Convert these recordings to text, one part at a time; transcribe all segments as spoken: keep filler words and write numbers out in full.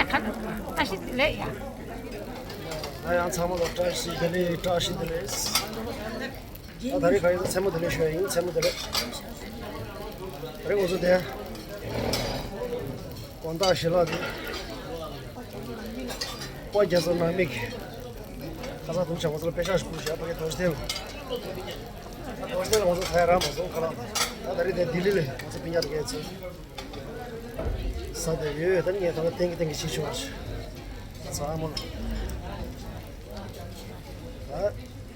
ཁ་ན་ཨ་ཤི་ལེ་ཡ། ང་ཡང་ཚང་མ་ལ་བཀྲ་ཤིས་བདེ་ལེགས། བཀྲ་ཤིས་བདེ་ལེགས། ད་ད་རེས་ག་ཡིན་མཚན་མོ་བདེ་ལེགས་ཞུ་ཡ་ཡིན། མཚན་མོ་བདེ་ལེགས། ད་རེས་ང་ཚོ་དེ་དགོང་དག་ཞལ་ལག་དེ་དཔལ་རྒྱ་མཚོ་ནང་མི་གི་ཁ་སང་དུམ་བྱ་ང་ཚོ་ལ་པེ་ཤག་ཞིག་བསྐུར་བཞག་ཕ་གི་རྡོ་རྗེ་གདན་ལ། རྡོ་རྗེ་གདན་ལ་ང་ཚོ་ས་ཡ་རག་མ་སོང་ཁ་ལག་ད་ད་རེས་དེ་ལྡི་ལི་ལ་ང་ཚོ་སྤུན་ཀྱག་དེ་གས་ཚོ། ས་དེ་ཡོད། ད་ནི་ངས་ད་ལྟ་ཏན་གི་ཏན་གི་ཞིག་བྱུང་བ་ཚང་མ་ལ།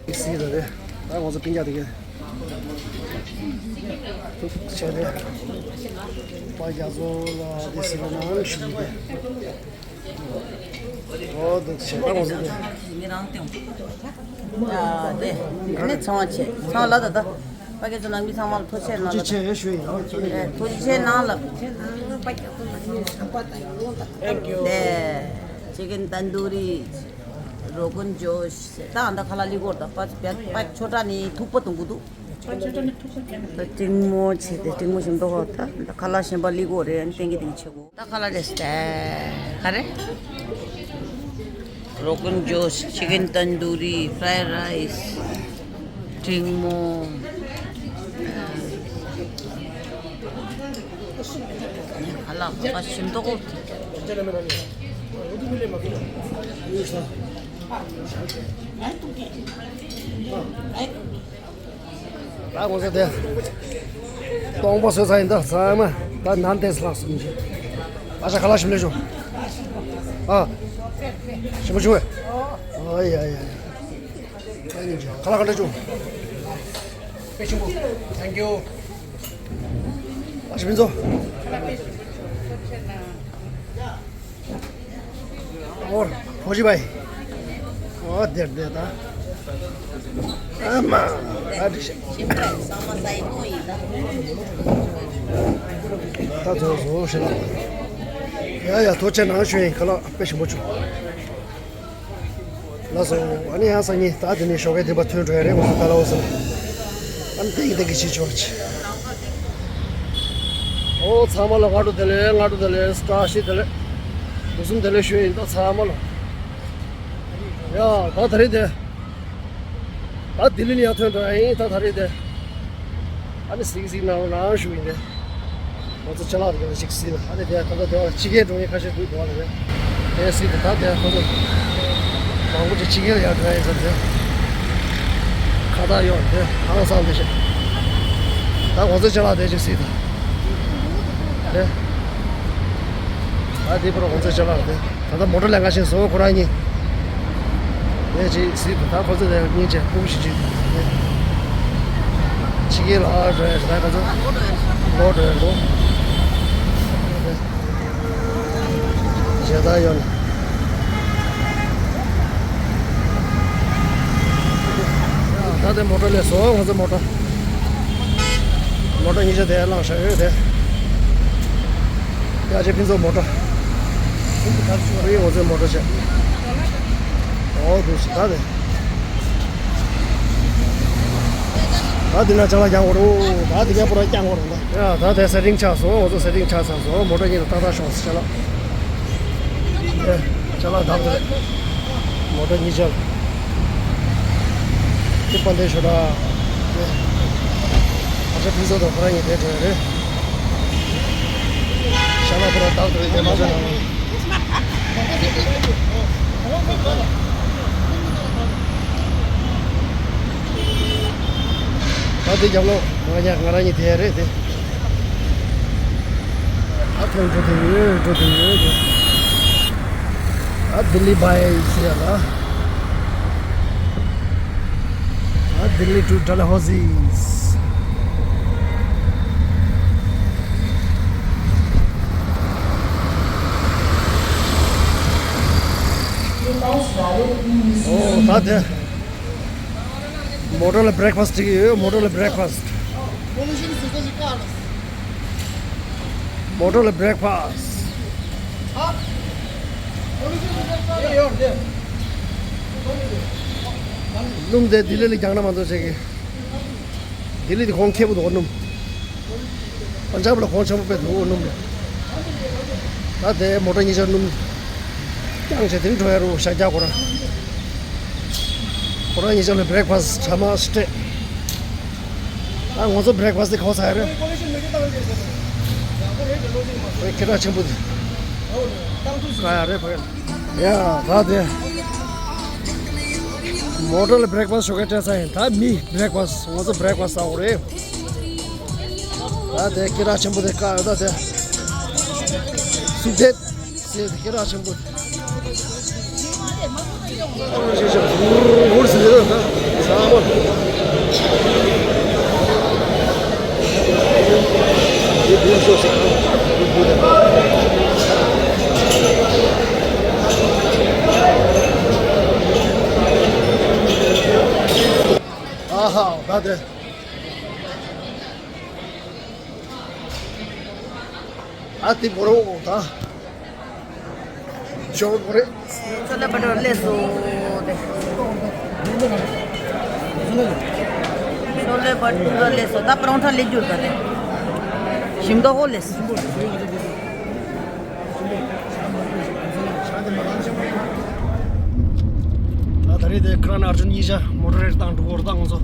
ད་སི་ད་རེད། ད་ང་ཚོ་སྤུན་ཀྱག་དེ་གས་ཐུག་བྱས་ཏེ་དཔལ་རྒྱ་མཚོ་ལ་དེ་སི་ལ་ནང་ཞུ་གི་འོ་འདུག་བྱས། ད་ང་ཚོ་དེ་ཡ་དེ་ནི་ཚང་བ་བྱས་ཚང་ལ་ད་ད། ཕ་གི་ཚོ་ནང་མི་ཚང་མ་ལ་ཐུགས་རྗེ་ཆེ་གནང་། ཐུགས་རྗེ་ཆེ་ཞུ་ཡིན། ཨེ་ཐུགས་རྗེ་ཆེ་གནང་ལབ། དེ་ཅི་ཀེན་ཏན་དུ་རི། རོ་གན་ཇོཤ། ད་ཨ་འདྲ་ཁ་ལག་ལི་གོར་ད་པ་པ་ཆོ་འདྲ་ནི་ཐུག་པ་དུང་གུ་འདུག་ད་ཀྲིང་མོ་བྱས་ཏེ་ཀྲིང་མོ་ཞིམ་མདོག་ཁ་ད་ད་ཁ་ལག་ཞིམ་པ་ལི་གོར་རེད། ཏན་གི་ཏིང་ཆེ་གོ། ད་ཁ་ལག་རེད་ཟེར། ག་རེ། རོ་གན་ཇོཤ། ཅི་ཀེན་ཏན་དུ་རི། ཕ་རའི་རའི་སི། ཀྲིང་མོ། ཁ་ལག་ཁ་ཞིམ་མདོག་ཁ། ད་ང་ཚོ་དེ་སྟོང་པ་བཟོས་ཚར་ཡིན། ད་ཚང་མ་ད་ནང་དེ་ལྷག་སོང་ཅི། ཨ་ཅག་ཁ་ལག་ཞིམ་ལེ་ཞོ། ཨ་ཞིམ་པོ་བྱུང་བས། ཨ་ཡ་ཡ་ཡ། ཁ་ལག་ག་འདྲ་བྱུང་། དཔེ་ཞིམ་པོ། Thank you། ཨ་ཞིམ་པོ། ཨོ། ཕོ་ཞི་བའི། ཨོ་དེར་དེ་ད། ཨ་མ། ཨ་དྲི་ཤ། ད་ཚོ་བཟོ་ཤེས་ན། ཡ་ཡ་ཐུགས་རྗེ་གནང་ཞུ་ཡིན། ཁ་ལག་དཔེ་ཞིམ་པོ་བྱུང་། ལགས་སོ། ཨ་ནི་ཡང་སང་ཉིན་ད་དེ་ནས་ཞོགས་ཀས་བདེན་པ་ཐོན་འགྲོ་ཡ་རེད། ང་ཚོ་ད་ལ་འོ་ཟེར། ཨ་ནི་ཏིག་ཏིག་གི་ཤི་ཆོག་ཅི། ཨོ་ཚང་མ་ལ་སྔ་དྲོ་བདེ་ལེགས། སྔ་དྲོ་བདེ་ལེགས། བཀྲ་ཤིས་བདེ་ལེགས། ལོ་གསུམ་བདེ་ལེགས་ཞུ་ཡིན་ད་ཚང་མ་ལ། ཡ་ད་ད་རེས་དེ། ད་ལྡི་ལི་ལ་ཡར་ཐོན་འགྲོ་ཡ་ཡིན་ད་ད་རེས་དེ། ཨ་ནི་གཟིགས་གཟིགས་གནང་རོགས་གནང་ཞུ་ཡིན་ཏེ། ང་ཚོ་ཅ་ལག་དེ་ག་ཅིག་གཟིགས་ལ་ཨ་ནི་དེ་ད་ལྟ་དེ་བ་ཕྱི་རྒྱལ་འགྲོ་མཁན་ཁ་ཤས་འདུག་དེ་བ་ལ་རེད། དེ་གཟིགས་ཏེ་ད་དེ་ཁོ་ཚོ་མང་པོ་ཅིག་ཕྱི་རྒྱལ་ལ་ཡར་འགྲོ་ཡ་ཡིན་ས་དེ། ཁ་བཏགས་གཡོགས་དེ་ཧང་སང་དེ་ཤེས། ད་ང་ཚོ་ཅ་ལག་དེ་ཅིག་གཟིགས་ད། དེ། ད་དེ་པར་ང་ཚོ་ཅ་ལག་དེ། ད་ལྟ་མོ་ཊ་ལེན་ག་ཕྱིན་སོང་ཁོ་རང་གཉིས། དེ་ཅིག་གཟིགས་ད་ཁོ་ཚོ་དེ་གཉིས་ཆེ་ཕུག་ཞིག་ཅིག་ཕྱི་རྒྱལ་ལ་འགྲོ་ཡ་ཞིག་ད་ཁོ་ཚོ་ལོག་འགྲོ་ཡ་འགྲོ། ཞེ་ད་ཡོད་ན། ད་དེ་མོ་ཊ་ལས་སོང་ང་ཚོ་མོ་ཊ། མོ་ཊ་གཉིས་ཆ་དེ་བླངས་བཞག་ཡོད་དེ། ཡ་ཅེ་ཕུན་ཚོགས་མོ་ཊ། ཕུན་ང་ཚོའི་མོ་ཊ་བྱས། ཨོ་དུ་ཞིག་ད་དེ། ད་དེ་ན་ཅ་ལག་རྒྱག་དགོས་རེད། ད་དེ་ག་པུ་ར་རྒྱག་དགོས་རེད་ད། ཡ་ད་དེ་སེ་ཊིང་ཆགས་སོང་། ང་ཚོ་སེ་ཊིང་ཆགས་ཚར་སོང་། མོ་ཊ་གཉིས་ལ་ཏག་ཏག་ཤོག་ཅ་ལག་ཨེ། ཅ་ལག་བདག་ཏུ་རེད། མོ་ཊ་གཉིས་ཆར། ཏི་པན་དེ་ཤོ་ད། ཨ་ཅག་ཕུན་ཚོགས་དང་ཁོ་རང་གཉིས་དེ་འགྲོ་ཡ་རེད། ཤ་ལག་ཁོ་རང་བདག་ཏུ་རེད་དེ་མ་ཤ་ལག་ད་དེ་རྒྱབ་ལོགས་ང་ཉག་ང་རང་གཉིས་དེ་རེད་དེ། ཨ་ཐོན་འགྲོ་དེ་ཡོད་འགྲོ་དེ་ཡོད་དེ། ཨ་ལྡི་ལི་བྷའི་ཟེར་ཡ་ལ། ཨ་ལྡི་ལི་ཊུ་ཌལ་ཧོ་ཟི། ཨོ་ད་དེ། མོ་ཊ་ལ་བྷི་རེག་ཕ་སི་ཊི་སྒྲིག་གི་ཡོད། མོ་ཊ་ལ་བྷི་རེག་ཕ་སི་ཊི། མོ་ཊ་ལ་བྷི་རེག་ཕ་སི་ཊི། སྣུམ་དེ་ལྡི་ལི་ལ་རྒྱག་ན་མ་གཏོགས་བྱེད་ཀྱི། ལྡི་ལི་དེ་གོང་ཁེ་པོ་འདུག་སྣུམ། པན་ཇབ་ལ་གོང་ཆེན་པོ་དཔེ་འདུག་སྣུམ་ལ། ད་དེ་མོ་ཊ་གཉིས་ཆ་སྣུམ། བཏང་བྱས་དེ་འགྲོ་ཡ་རུ་ཤ་རྒྱག་ཁོ་རང་། ཁོ་རང་ཉིན་ཞག་ལ་བྷི་རེག་ཕ་སི་ཊི་ཁྲ་མ་སྤྲད། ད་ང་ཚོ་བྷི་རེག་ཕ་སི་ཊི་དེ་ག་པར་ཟ་ཡ་རེད། ཁྱེད་རང་ཆེན་པོ་དེ་ག་ཡ་རེད་ཕ་གི། ཡ་ད་དེ། མོ་ཊ་ལ་བྷི་རེག་ཕ་སི་ཊི་ཞོགས་ཀས་སྤྲད་ས་ཡིན། ད་མི་བྷི་རེག་ཕ་སི་ཊི། ང་ཚོ་བྷི་རེག་ཕ་སི་ཊི་ཟ་དགོས་རེད། ད་དེ་སྐད་གྲགས་ཆེན་པོ་དེ་བཀག་ཡོད། ད་དེ་སུག་དེ་ཟེར་དེ་སྐད་གྲགས་ཆེན་པོ། ཨ་ཧ། ད་དེ། ཨ་ཏི་བོ་རོ་ད། ཅོ་བོ་རེ། ཆོ་ལེ་བ་ཏུ་ར་ལས་སོ་དེ། ཆོ་ལེ་བ་ཏུ་ར་ལས་སོ། ད་པ་རོང་ཐ་ལས་རྒྱུ་ད་དེ། ཞིམ་མདོག་ཧོ་ལས། ད་ད་རེས་དེ་ཀ་རན་ཨར་ཇུན་གཉིས་ཆ་མོ་ཊ་རེད་བཏང་འགྲོ་གི་རེད། ད་ང་ཚོ་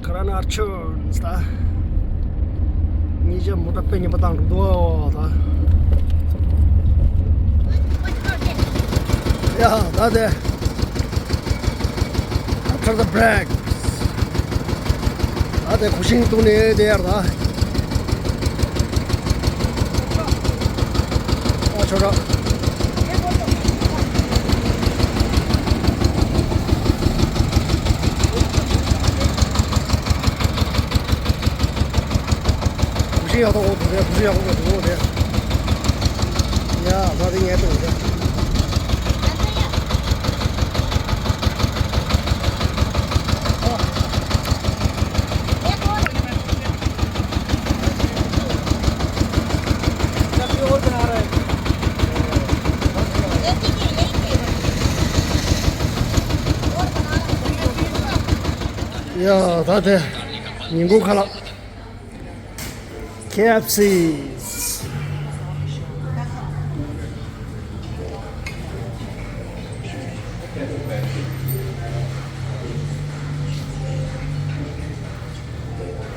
ཀ་རན་ཨར་ཇུན་ད་གཉིས་ཆ་མོ་ཊ་དཔེ་ངན་པ་བཏང་འགྲོ་འདུག་ད། ཡ་ད་དེ། After the break. ད་དེ་གུ་ཤིང་བཏུང་ནས་དེ་ཡར་ད། ཨ་ཆོ་ར། གུ་ཤིང་ཡག་པོ་འདུག་རེད། གུ་ཤིང་ཡག་པོ་འདུག་རེད། ཡ་ད་དེ་ངས་བཏུང་རེད། ཡ་ད་དེ་ཉིན་གུང་ཁ་ལག་ཁེ་ཨེཕ་སི།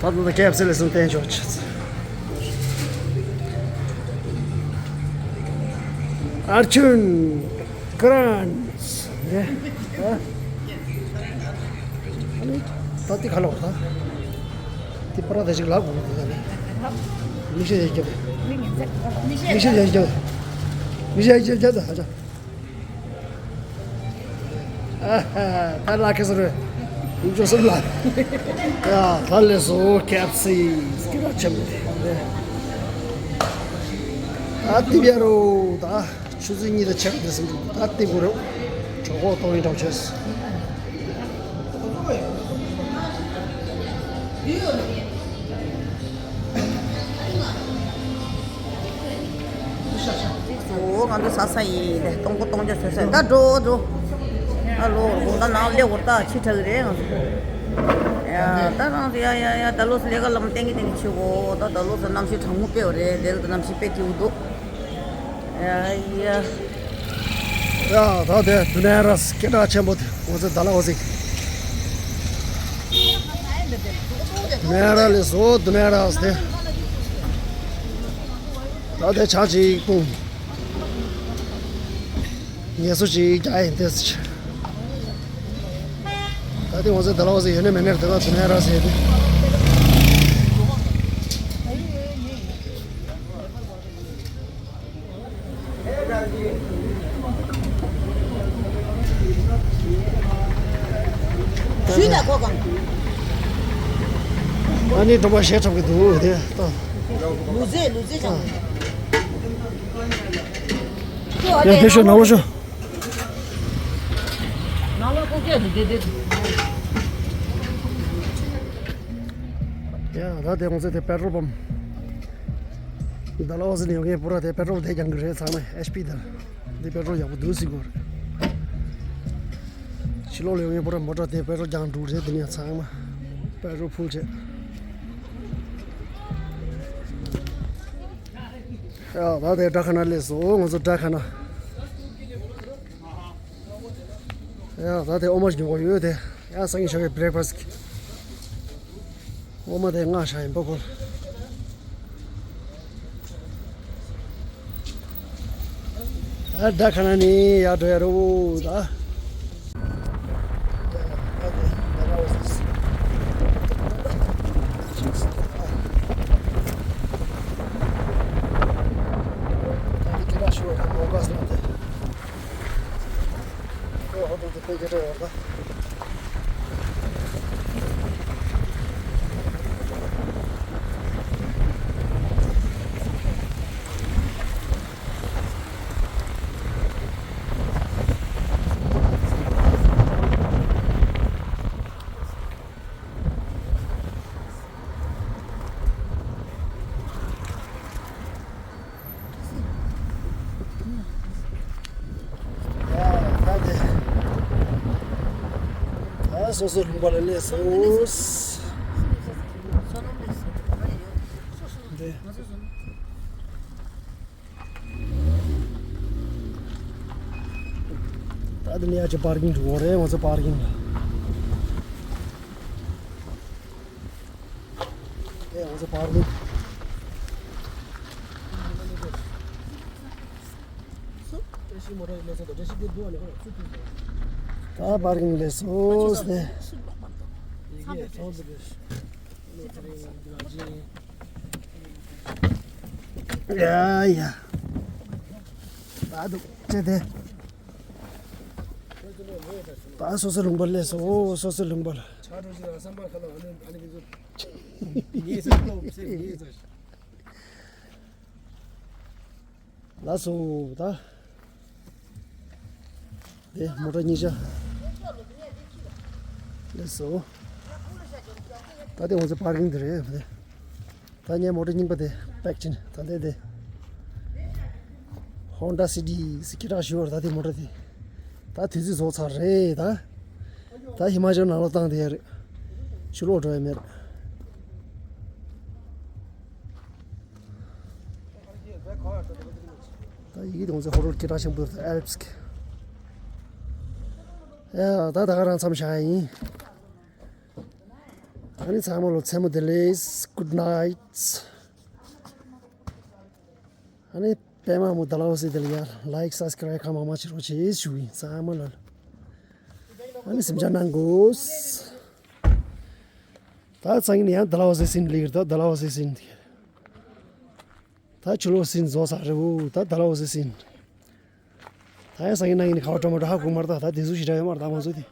ད་ལྟ་ཁེ་ཨེཕ་སི་ལ་སོང་བསྟན་ཆོག་ཆི། ཨར་ཆུན། ཀྲན། ཨ་ནི་ད་ལྟ་ག་ལོག་ད། དེ་པར་དེ་ཞིག་ལབ་དགོས་འདུག་ད་ནི། མིག་ཤེལ་ཡར་རྒྱབ། མིག་ཤེལ་ཡར་རྒྱབ། མིག་ཤེལ་ཡར་རྒྱབ་ད་ཧ་ཅང་། ཨ་ཧ། ད་ལགས་ཀྱི་ཟེར་རེད། ཡིན་ཅོ་སེམས་ལ། ཡ་ད་ལས་སོ་ཁེ་ཨེཕ་སི་སྐད་གྲགས་ཆེན་པོ་དེ། ད་ཏི་བི་ཡ་རོ་ད། ཆུ་ཚོད་གཉིས་དང་ཕྱེད་ཀ་དེ་ཟིན་འདུག་ད་ལྟའི་གུ་རུ་གྲོད་ཁོག་ལྟོགས་ཡིན་འདྲ་བྱས། འོ་ང་ཚོ་ཟ་ས་ཡིན། དེ་སྟོང་པོ་སྟོང་ཆ་བཟོས་ས་ཡིན། ད་འགྲོ་འགྲོ། ཨ་ལོ་དགོང་དག་ནང་སླེབས་བར་ད་ཕྱི་དྲགས་རེད་ང་ཚོ། ཡ་ད་རང་ཡ་ཡ་ཡ་ད་ལོ་སི་ལས་ཀ་ལམ་ཏན་གི་ཏན་གི་ཆུ་གོ། ད་ད་ལོ་སི་གནམ་གཤིས་གྲང་མོ་དཔེ་རེད། དེ་ལ་ད་གནམ་གཤིས་དཔེ་སྐྱིད་པོ་འདུག་ཡ་ཡ། ཡ་ད་དེ་དུ་ནེ་ར་སི་སྐད་གྲགས་ཆེན་པོ་དེ་ང་ཚོ་ད་ལ་འོ་ཟིག་དུ་ནེ་ར་ལས་སོ་དུ་ནེ་ར་སི་དེ། ད་དེ་ཆ་ཅིག་སྤུངས། ངལ་གསོ་ཅིག་རྒྱག་ཡིན་ཏེ། ད་དེ་ང་ཚོ་ད་ལ་འོ་ཟིག་ཡོད་ནས་མེད་ནས་དེ་ད་དུ་ནེ་ར་སི་དེ། ཞུས་ན་གོ་གང་། ཨ་ནི་གྲོགས་པོ་ཞེ་དྲག་གི་འདུག་དེ་ལྟ། ལུས་རྩལ་ལུས་རྩལ་ཅང་། ཡ་དེ་ཤོ་ནང་ལོགས་ཤོ། ནང་ལོགས་ཀོ་སྐད་དུ་བསྡད་བསྡད། ཡ་ད་དེ་ང་ཚོ་དེ་པེ་ཊྲོལ་པམ། ད་ལ་འོ་ཟི་ནས་ཡོང་མཁན་པུ་ར་དེ་པེ་ཊྲོལ་དེ་རྒྱང་གི་རེད་ཚང་མ་ཨེཆ་པི་དང་། འདི་པེ་ཊྲོལ་ཡག་པོ་འདུག་ཟེར་གོ་རེད། ཕྱི་ལོགས་ལ་ཡོང་མཁན་པུ་ར་མོ་ཊ་དེ་པེ་ཊྲོལ་རྒྱང་འགྲོ་རེད། དེ་ནས་ཚང་མ་པེ་ཊྲོལ་ཕུལ་བྱས། ཡ་ད་དེ་ཌ་ཁ་ན་སླེབས་སོང་། ང་ཚོ་ཌ་ཁ་ན། ཡ་ད་དེ་འོ་མ་ཉོ་གི་ཡོད་དེ། ཡ་སང་ཉིན་ཞོགས་ཀྱི་བྷི་རེག་ཕ་སི་གི་འོ་མ་དེ་མངགས་བཞག་ཡིན་པ་ཁོ། ད་ཌ་ཁ་ན་ནས་ཡར་འགྲོ་ཡ་རེད་ད། ད་སོ་སོའི་ལུང་པ་ལ་སླེབས་སོང་། འདི། ད་འདི་ནས་ཡར་ཅིག་པར་ཀིང་འགྲོ་དགོས་རེད། ང་ཚོ་པར་ཀིང་ལ། ཨེ་ང་ཚོ་པར་ཀིང་། ད་པར་ཀིང་ལ་སླེབས་སོང་། ཡ་ཡ། ད་འདུག་ཅེ་དེ། ད་སོ་སོ་ལུང་པར་སླེབས་སོང་། སོ་སོ་ལུང་པར། ལགས་སོ་ད། དེ་མོ་ཊ་གཉིས་ཆ་སླེབས་སོང་། ད་དེ་ང་ཚོ་པར་ཀིང་དེ་རེད། ད་ངའི་མོ་ཊ་རྙིང་པ་དེ་པེག་ཕྱིན། ད་ལྟ་དེ་ཧོན་ཌ་སི་ཊི་སི་ཀི་ཊ་ཞུ་བར། ད་དེ་མོ་ཊ་དེ་ད་དུས་ཚོད་རྫོགས་ཚར་རེད་ད། ད་ཧི་མ་ཅལ་ནང་ལོགས་བཏང་བསྡད་ཡ་རེད། ཕྱི་ལོགས་འགྲོ་ཡ་མེད། ད་ཡི་གེ་དེ་ང་ཚོ་ཧོ་ཊེལ་སྐད་གྲགས་ཆེན་པོ་ཨལ་པི་སི་གི། ཡ་ད་ད་ག་རང་མཚམས་བཞག་ཡིན། ཨ་ནི་ཚང་མ་ལ་མཚན་མོ་བདེ་ལེགས། Good night། ཨ་ནི་པད་མ་མོ་ཌལ་ཧོ་སི་དེ་ལ་ཡ་ལའིཀ་སབ་སི་ཀ་རའིབ་གང་མང་མང་བྱེད་རོགས་བྱེད་ཞུ་ཡིན། ཚང་མ་ལ། ཨ་ནི་སེམས་ཆུང་གནང་དགོས། ད་སང་ཉིན་ཡང་ཌལ་ཧོ་སི་སིན་ལིར། ད་ཌལ་ཧོ་སི་སིན། ད་ཕྱི་ལོགས་སིན་རྫོགས་ཚར་རེད་འོ། ད་ཌལ་ཧོ་སི་སིན། ད་ཡང་སང་ཉིན་གནངས་ཉིན་ཁ་བ་ཀྲོ་མ་ཀྲོ་ཧ་གོ་མ་རེད། ད་ད་དེ་ཚོ་ཞེ་དྲག་ཡོད་མ་རེད། ད་ང་ཚོ་དེ།